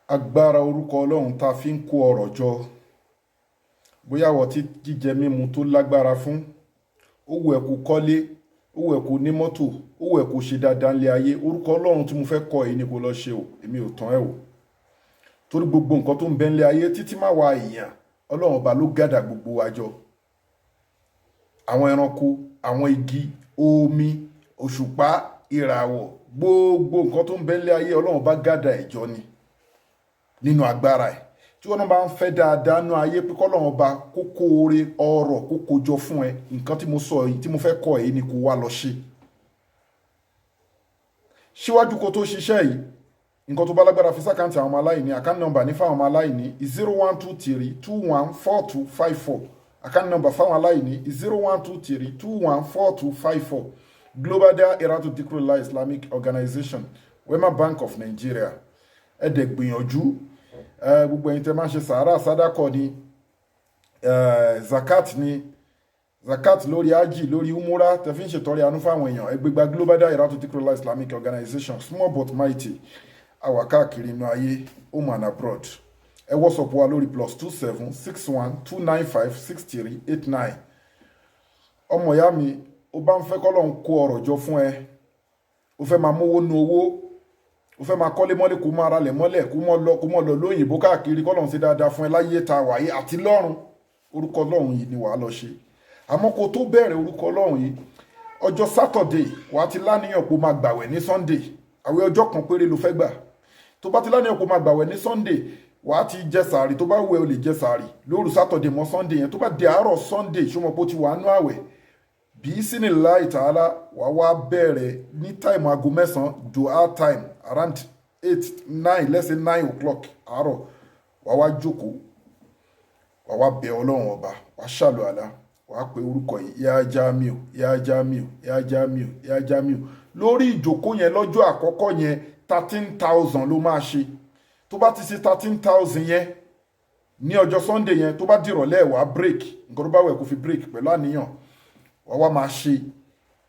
Agbára orúkọ Ọlọ́run tá a fi ń kó ọrọ̀ jọ. Bóyá wọ́n ti jíjẹ mímu tó lágbára fún, ó wù ẹ́ kó kọ́lé, ó wù ẹ́ kó ní mọ́tò, ó wù ẹ́ kó ṣe dáadáa nílé ayé. Orúkọ Ọlọ́run tí mo fẹ́ kọ́ èyí ni kó lọ ṣe o, èmi ò tán ẹ o. Torí gbogbo nǹkan tó ń bẹ nílé ayé títí má wa èèyàn, Ọlọ́run Ọba ló gàdà gbogbo wa jọ. Àwọn ẹranko, àwọn igi, omi, òṣùpá, ìràwọ̀, gbogbo nǹkan tó ń bẹ nílé ayé, Ọlọ́run Ọba gàdà ẹ̀jọ́ ni nínú agbára ẹ̀. Tí wọn bá ń fẹ́ dáadáa nú ayé pé kọ́lọ́run Ọba kókó oore ọrọ̀ kókó jọ fún ẹ, nǹkan tí mo sọ yìí, tí mo fẹ́ kọ́ ẹ ni kó wá lọ ṣe. Síwájú kó tó ṣiṣẹ́ yìí, nǹkan tó bá lágbára, fi sí account àwọn ọmọ aláìní. Account number ní fáwọn ọmọ aláìní, 0123214254. Account number fáwọn aláìní, 0123214254. Global Dahiratu Dhikrlahi Islamic Organization, Wema Bank of Nigeria. Ẹ dẹ̀ gbìyànjú, gbogbo ẹ̀yin tẹ́ máa ń ṣe sàárà, sádàkọ̀ ni, zakat ni, zakat lórí ájì, lórí umura, tẹ́ fi ń ṣètọrẹ àánú fáwọn èèyàn, ẹ gbégbá Global Dahiratu Dhikrlahi Islamic Organization, small but mighty. Àwa káàkiri inú ayé, home and abroad. Ẹ WhatsApp wa lórí +27612956389. Ọmọ ìyá mi, ó bá ń fẹ́ kọ́lọ́run kó ọrọ̀ jọ fún ẹ, ó fẹ́ máa mówó nu owó, ó fẹ́ máa kọ́lé mọ́lé, kó máa ralẹ̀ mọ́lẹ̀, kó mọ́ lọ lóyìnbó káàkiri, kọ́lọ́run ṣe dáadáa fún ẹ láyé ta wáyé àti lọ́run, orúkọ Ọlọ́run yìí ni wàá lọ ṣe. Àmọ́ kó tó bẹ̀rẹ̀ orúkọ Ọlọ́run yìí, ọjọ́ Saturday, wàá ti láníyàn pé ó máa gbàwẹ̀ ní Sunday. Àwẹ̀ ọjọ́ kan péré ló fẹ́ gbà. Tó bá ti láníyàn pé ó máa gbàwẹ̀ ní Sunday, wàá ti jẹ sàárì. Tó bá wù ẹ́, o lè jẹ sàárì lóru Saturday mọ́ Sunday yẹn. Tó bá di àárọ̀ Sunday, ṣó mọ̀ pé ó ti wà nú àwẹ̀? Bí sínú láì tààlà, wàá wá bẹ̀rẹ̀ ní time aago 9, dua time, around 8, 9, let's say 9 o'clock àárọ̀. Wàá wá jókòó, wàá wá bẹ Ọlọ́run Ọba, wàá ṣàlù àlá, wàá pe orúkọ yìí: Ya Jamiu, Ya Jamiu, Ya Jamiu, Ya Jamiu. Lórí ìjókòó yẹn lọ́jọ́ àkọ́kọ́ yẹn, 13,000 ló máa ṣe. Tó bá ti ṣe 13,000 yẹn ní ọjọ́ Sunday yẹn, tó bá dìrọ̀lẹ́, wàá break. Nǹkan tó bá wẹ̀ kó fi break pẹ̀lú àníyàn. Wàá wá máa ṣe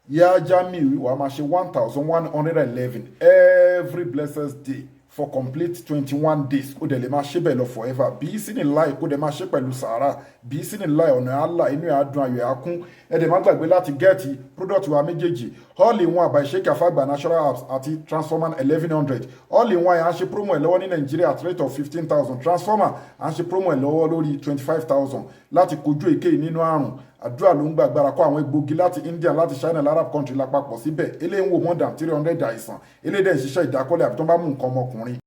Ya Jamiu, wàá máa ṣe 1111 every blessed day for complete 21 days. Ó dẹ̀ lè máa ṣe bẹ́ẹ̀ lọ forever bí sínú láì, kó dẹ̀ máa ṣe pẹ̀lú sàárà bí sínú láì. Ọ̀nà àlà inú ẹ̀ á dùn, ayọ̀ ẹ̀ á kún. Ẹ dẹ̀ má gbàgbé láti get product wa méjèèjì, all in one by Sheikh Afagba Natural Apps àti Transformer 1100. All in one, à ń ṣe promo ẹ̀ lọ́wọ́ ní Nàìjíríà at rate of 15,000. Transformer, à ń ṣe promo ẹ̀ lọ́wọ́ lórí 25,000 láti kojú èké nínú àrùn. Àdúrà ló ń gbàgbára kó àwọn egbògi láti India, láti China, Arab country lápapọ̀ síbẹ̀. Eléyìí ń wò more than 300 àìsàn. Eléyìí dẹ̀ ń ṣiṣẹ́ ìdákọ́lẹ̀ àbí tó ń bá mú nǹkan ọmọkùnrin.